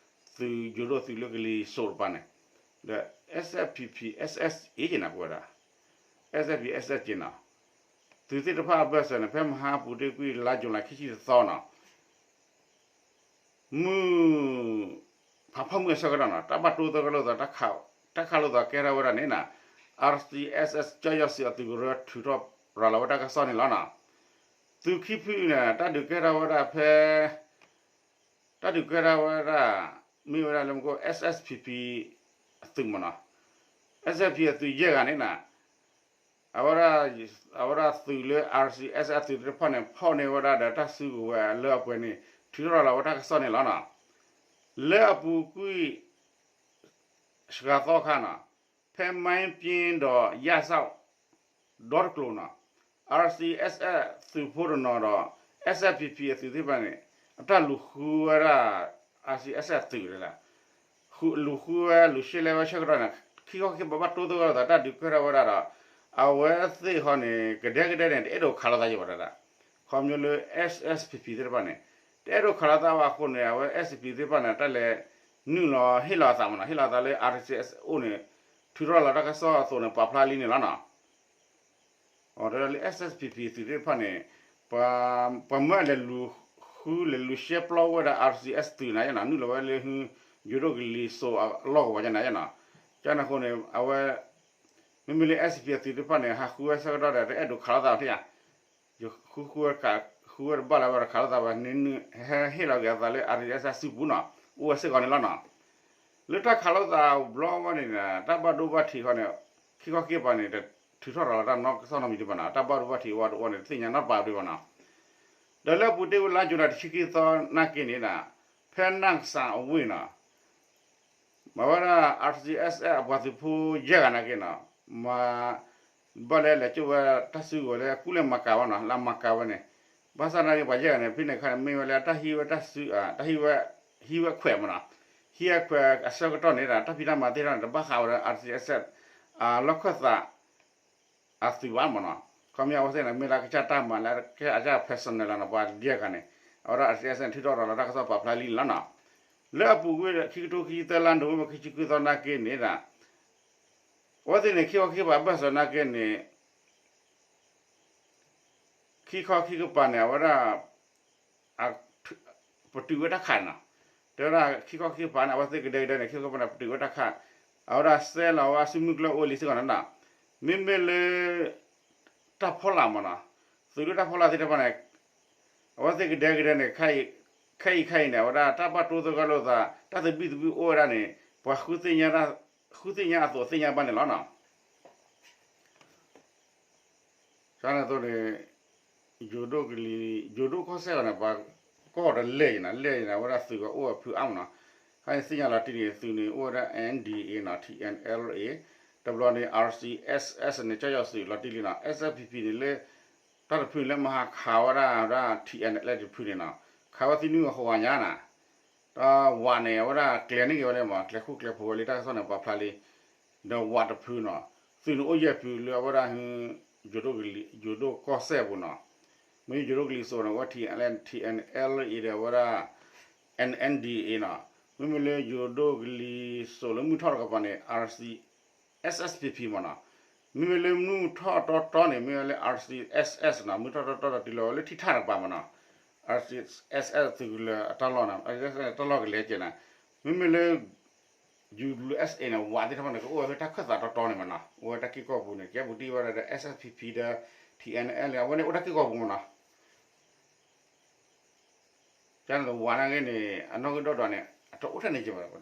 သုးယိၤဒိၣ်သုးလၢကလံၤစိးတပၤန့ၣ်, ဒီး SSPP SSA က့ၤနီၤ ပဝဲဒၣ် SSPP SSA က့ၤနီၤ, သုးသ့ၣ်တဖၣ်အဘၢၣ်စၢၤန့ၣ် ဖဲမဟါပူၤတ့ၢ်ကွံာ်လါ July ခံဆံတသီနီၤ မုၢ် ဖးဖီမုၢ်အဆၢကတီၢ်နီၤ တၢ်ဘၣ်တိသၢကလိာ်သး တၢ်ခးလိာ်သးကဲထီၣ်ဝဲဒၣ်န့ၣ်နီၤ, RCSS ကၠီယီၤသုးအသုးကရၢထုးထီၣ်ရၤလီၤဝဲတၢ်ကစီၣ်န့ၣ်လီၤနီၤ. သုးခံဖုန့ၣ် တၢ်ဒုးကဲထီၣ်ဝဲဒၣ်ဖဲ တၢ်ဒုးကဲထီၣ်ဝဲဒၣ် မ့ၢ်ဝဲဒၣ်လၢမူခိၣ် S S P P အသုးမ့ၢ်နီၤ, S S P P အသုးယဲၢ်ဂၤန့ၣ်နီၤ, အဝဲဒၣ် အဝဲဒၣ်သုးလၢ R C S S အသုးသ့ၣ်တဖၣ်န့ၣ် ဖီၣ်န့ၢ်ဝဲဒၣ်ဒီးတၢ်စုကဝဲၤလၢအပှဲၤန့ၣ် ထုးထီၣ်လီၤဝဲတၢ်ကစီၣ်န့ၣ်လီၤနီၤ. လၢအပူၤကွံာ် စှၤသီခါနီၤ, ဖဲမါပျ့ဒီးယၣ်စၣ် ဒီတကျိၤနီၤ, R C S S သုးဖိတနီၤဒီး S S P P အသုးသ့ၣ်တဖၣ်န့ၣ် အတၢ်လူၤဃုဝဲဒၣ် R C S S သုးဒၣ် လူၤဃုဝဲ လူၤရှဲလဲဝဲဆၢကတီၢ်န့ၣ် ခံခီခံကပၤဘၣ်တိသဂၢၢ်လိာ်သး တၢ်ဒုးကဲထီၣ်ဝဲဒၣ်ဒီး အဝဲသ့ၣ်ဃီန့ၣ် ကဒဲကဒဲန့ၣ် တအဲၣ်ဒိးခးလိာ်သးယံၤဘၣ်ဒၣ်, ခီဖျိလၢ S S P P သ့ၣ်တဖၣ်န့ၣ် တအဲၣ်ဒိးခးလိာ်သးဘၣ်အဃိန့ၣ် အဝဲ S S P P သ့ၣ်တဖၣ်န့ၣ် တၢ်လဲၤနုာ်လီၤဟ့ၣ်လီၤအသးမ့ၢ်နီၤ, ဟ့ၣ်လီၤအသးလၢ R C S S အိၣ်န့ၣ် ထုးထီၣ်လီၤတၢ်ကစီၣ်အသိးန့ၣ် ပာ်ဖျါလံန့ၣ်လီၤနီၤ. အဝဲဒၣ်လၢ S S P P သုးသ့ၣ်တဖၣ်န့ၣ် ပှၤမၢလဲၤလူၤဃုလဲၤလူၤရှဲပျီဝဲဒၣ် R C S S သုးန့ၣ်နီၤ, နုာ်လီၤဝဲလၢ ယိၤဒိၣ်ကလံၤစိးအလီၢ်ကဝီၤန့ၣ်နီၤ, ကန့ၣ်အဃိန့ၣ် အဝဲ မ့မ့ၢ်လၢ S S P P အသုးသ့ၣ်တဖၣ်န့ၣ် ဟးဃုဝဲဆၢကတီၢ်ဒီး တအဲၣ်ဒိးခးလိာ်သးဘၣ်ထံၣ်ဧါ, ယဃုဃုဝဲတဘၣ်လၢၤဘၣ်ဒီး ခးလိာ်သးဘၣ်န့ၣ် ဟဲဟ့ၣ်လီၤက့ၤအသးလၢ R C S S အစုပူၤနီၤ, အိၣ်ဝဲစ့ၢ်ကီးန့ၣ်လီၤနီၤ. လၢတၢ်ခးလိာ်သးဘျီဝဲန့ၣ် တၢ်ဘၣ်ဒိဘၣ်ထံးဃီန့ၣ် ခံခီခံကပၤန့ၣ် ထုးထီၣ်ရၤလီၤတၢ်နီတကစီၣ်နီတမံၤဒံးဘၣ်နီၤ, တၢ်ဘၣ်ဒိဘၣ်ထံးဝဲတအိၣ်န့ၣ် တသ့ၣ်ညါနီတပၤဒံးဘၣ်နီၤ. ဒီးလၢအပူၤတ့ၢ်ဝဲလါယူၤလံတဆံခံသီနာ်က့န့ၣ် ဖဲနၢ်ကစၢ်အဝ့ၢ်နီၤ မၤဝဲဒၣ် R C S S အပှၤသုးဖိယဲၢ်ဂၤနာ်က့နီၤ, မၤ ဘၣ်လၢလဲၤကၠိဝဲတၢ်စုကဝဲၤလၢကူလဲၢ်မၤကၤဝဲနီၤ, လၢမၤကၤဝဲန့ၣ်, ဘၣ်ဆၣ်နာ်က့ပှၤယဲၢ်ဂၤန့ၣ် ဖဲန့ၣ်အခါန့ၣ် မ့ၢ်ဝဲလၢတၢ်ဟံးဝဲတၢ်စု တၢ်ဟံးဝဲ ဟံးဝဲခွဲးမ့ၢ်နီၤ, ဟံးဝဲခွဲးအဆၢကတီၢ်န့ၣ်ဒီး တၢ်ဖံးတၢ်မၤသ့ၣ်တဖၣ်န့ၣ် တဘၣ်ဃးဝဲဒီး R C S S အလီၢ်ခၢၣ်သး အသုးဘၣ်မ့ၢ်နီၤ, ခီပညီအဝဲသ့ၣ်န့ၣ် မ့ၢ်လၢကစၢ်တၢ်မၤလၢကစၢ်အ personal လီၤနီၤ, ပှၤယဲၢ်ဂၤန့ၣ် အဝဲဒၣ် R C S S န့ၣ် ထုးထီၣ်ရၤလီၤတၢ်ကစီၣ်ပာ်ဖျါလံန့ၣ်လီၤနီၤ. လၢအပူၤကွံာ်ခံကထိခံဆံသၢလါ နိၣ်ဝ့ဘၢၣ် ခံဆံခွံသီနာ်က့န့ၣ်ဒီး အဝဲသ့ၣ်န့ၣ် ခံခီခံကပၤဘၢၣ်စၢၤနာ်က့န့ၣ် ခံခီခံကပၤန့ၣ် အဝဲဒၣ် ပတုာ်ဝဲတၢ်ခးနီၤ, တဲဝဲဒၣ်ခံခီခံကပၤန့ၣ် အဝဲသ့ၣ်ကဒဲကဒဲန့ၣ် ခံခီခံကပၤန့ၣ် ပတုာ်ဝဲတၢ်ခး, အဝဲဒၣ်စဲလီၤဝဲအစုမုၢ်ကျၢၢ်အိၣ်လံစ့ၢ်ကီးနီၤ, မ့မ့ၢ်လၢ တၢ်ဖီလာ်မ့ၢ်နီၤ, သုးလၢတၢ်ဖီလာ်သ့ၣ်တဖၣ်န့ၣ် အဝဲသ့ၣ်ကဒဲကဒဲန့ၣ် ခဲအံၤခဲအံၤန့ၣ် အဝဲဒၣ်တၢ်ဘၣ်တိသဂၢၢ်လိာ်သး တၢ်သဘံၣ်သဘုၣ်အိၣ်ဝဲဒၣ်န့ၣ် ပှၤဃုသ့ၣ်ညါ ဃုသ့ၣ်ညါအသိးသ့ၣ်ညါဘၣ်န့ၣ်လီၤနီၤ. ကန့ၣ်အသိးန့ၣ် ယိၤဒိၣ်ကလံၤ ယိၤဒိၣ်ကီၢ်စဲၣ်အံၤန့ၣ် ပှၤကီၢ်ဒီးလဲၢ်အံၤန့ၣ် လဲၢ်အံၤန့ၣ် အဝဲဒၣ်သုးကအိၣ်အဖုအါမ့ၢ်နီၤ, ခါန့ၣ်သ့ၣ်ညါလီၤတံၢ်န့ၣ် သုးန့ၣ်အိၣ်ဝဲဒၣ် N D A နီၤ T N L A, တဘျီန့ၣ် R C S S န့ၣ် ကၠီယီၤသုးလီၤတံၢ်လံနီၤ, S S P P န့ၣ်လၢ တၢ်တဖုန့ၣ်လၢမၤဟးခးဝဲဒၣ် ဝဲဒၣ် T N L A တဖုန့ၣ်နီၤ, ခးဝဲသံနွံဂီၤဃိးဂီၤညါနီၤ ဒီးဝးန့ၣ် အဝဲဒၣ်ကျဲၤန့ၢ်က့ၤဝဲလၢမ့ၢ် ကျဲၤဃူကျဲၤဖိးဝဲလံ တၢ်ကစီၣ်န့ၣ် ပာ်ဖျါလံ, ဒီးဝးတဖုနီၤ, သုးန့ၣ်အိၣ်ယဲၢ်ဖုလၢအဝဲဒၣ် ယိၤဒိၣ်ကလံၤ ယိၤဒိၣ်ကီၢ်စဲၣ်ပူၤနီၤ, မ့ၢ်ယိၤဒိၣ်ကလံၤစိးန့ၣ် အဝဲ T N L A ဒီးအဝဲဒၣ် N N D A နီၤ, မ့မ့ၢ်လၢယိၤဒိၣ်ကလံၤစိးလၢမုၢ်ထီၣ်တကပၤန့ၣ် R C S S P P မ့ၢ်နီၤ, မ့မ့ၢ်လၢမုၢ်ထီၣ်တီတီန့ၣ် မ့ၢ်ဝဲလၢ R C S S နီၤ, မုၢ်ထီၣ်တီတီဒီးတုၤလီၤဝဲလၢထံထၣ်တကပၤမ့ၢ်နီၤ, R C S S သုးကလၢၤအတၢ်လီၢ်နီၤ, တၢ်လီၢ်ကလဲၤကဲၤနီၤ, မ့မ့ၢ်လၢ U W S A န့ၣ် ဝးသ့ၣ်တဖၣ်န့ၣ် ကအိၣ်ဝဲဖဲတၢ်ခၢၣ်သးတီတီန့ၣ်မ့ၢ်နီၤ, အိၣ်ဝဲတၢ်က့ၢ်ကီၢ်ပူၤန့ၣ် ကဲပူၤတံၢ်ဝဲဒၣ်ဒီး S S P P ဒီး T N L အဝဲန့ၣ်အိၣ်တၢ်က့ၢ်ကီၢ်ပူၤမ့ၢ်နီၤ. ကန့ၣ်ဝးနာ်က့န့ၣ် အနီၣ်ဂံၢ်ဒီဒီးန့ၣ် အတအိၣ်ထဲန့ၣ်က့ၤဘၣ်,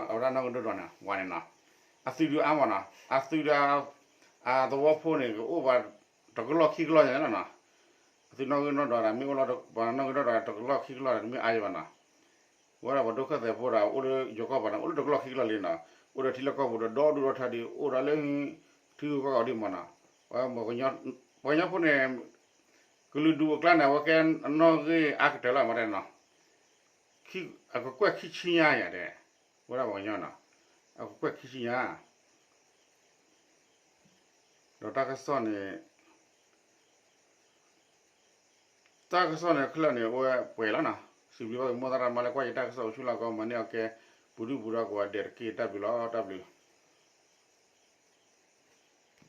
အဝဲဒၣ်နီၣ်ဂံၢ်ဒီဒီးန့ၣ် ဝးန့ၣ်နီၤ, အသုးဒုးအါမ့ၢ်နီၤ, အသုးဒုး အသဝီဖိန့ၣ် ကအိၣ်ဘၣ်တကလီၢ်ခံကလီၢ်ညါလီၤနီၤ, အသုးနီၣ်ဂံၢ်နီၣ်ဒွးဒီး မ့ၢ်အိၣ်လီၤ ပှၤနီၣ်ဂံၢ်နီၣ်ဒွးတကလီၢ်ခံကလီၢ်န့ၣ် တမ့ၢ်အါယံၤဘၣ်နီၤ, ဝဲဒၣ်ပှၤဒိၣ်ခၢၣ်သဲးဖိဒီး အိၣ်လၢယိၤကီၢ်ပူၤန့ၣ် အိၣ်လၢတကလီၢ်ခံကလီၢ်လံနီၤ, အိၣ်ဒီးထံလီၢ်ကီၢ်ပူၤဒီး ဒီဒူၣ်ဒီထၢဒံး အိၣ်ဒီးလၢ ထံဂုၤကီၢ်ဂၤဒံးမ့ၢ်နီၤ, ပှၤကညီဖိန့ၣ် ကလုာ်ဒူၣ်အကျါန့ၣ် အဝဲကဲနီၣ်ဂံၢ်အါကတၢၢ်လီၤမ့ၢ်တဲနီၤ, အကကွဲၢ်ခံဆံညါယၤဒဲး, ဝဲဒၣ်ပှၤကညီနီၤ, အကကွဲၢ်ခံဆံညါ, ဒီးတၢ်ကစီၣ်န့ၣ် တၢ်ကစီၣ်န့ၣ်ခဲလၢာ်န့ၣ် အိၣ်ဝဲပှဲၤလီၤနီၤ, စံးဘျုးဘၣ်က့ၤမိၢ်သရၣ်မါလၢကွၢ်ယတၢ်ကစီၣ်အိၣ်ဆူၣ်လီၢ်ကီၢ် မၤန့ၢ်အီၤကဲ ပူၤဒုၣ်ပူၤဒါကိးဂၤဒဲးတက့ၢ် တၢ်ဘျုးလီၤ တၢ်ဘျုးလီၤ.